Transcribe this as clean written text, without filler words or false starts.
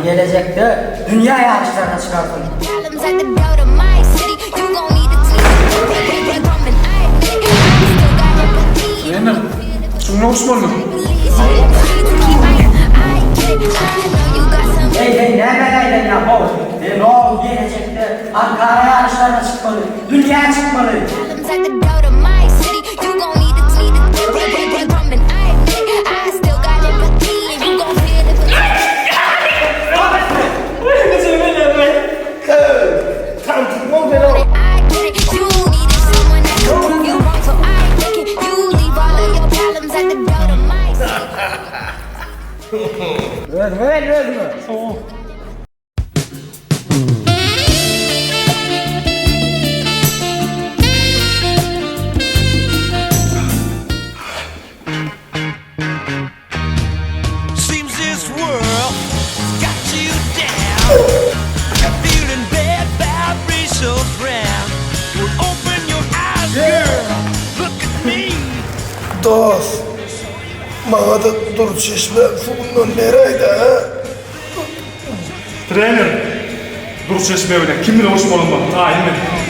gelejekde dünýä ýaryşlaryna çykarsyň. Trener, şuňa uçmalymy? Heý, heý, näme aýlanýaň how? Sen ogul gelejekde halkara ýaryşlaryna çykmaly, dünýä çykmaly. Özüňe gel, özüňe. Seems this world got you down. Feeling bad vibrations round. Well, open your eyes, girl. Look at me. Dos, maňa-da dur çeşme suwundan beräý-dä, hä? Trener, dur çeşme bilen kim bilen uruşmalymy taýyn men.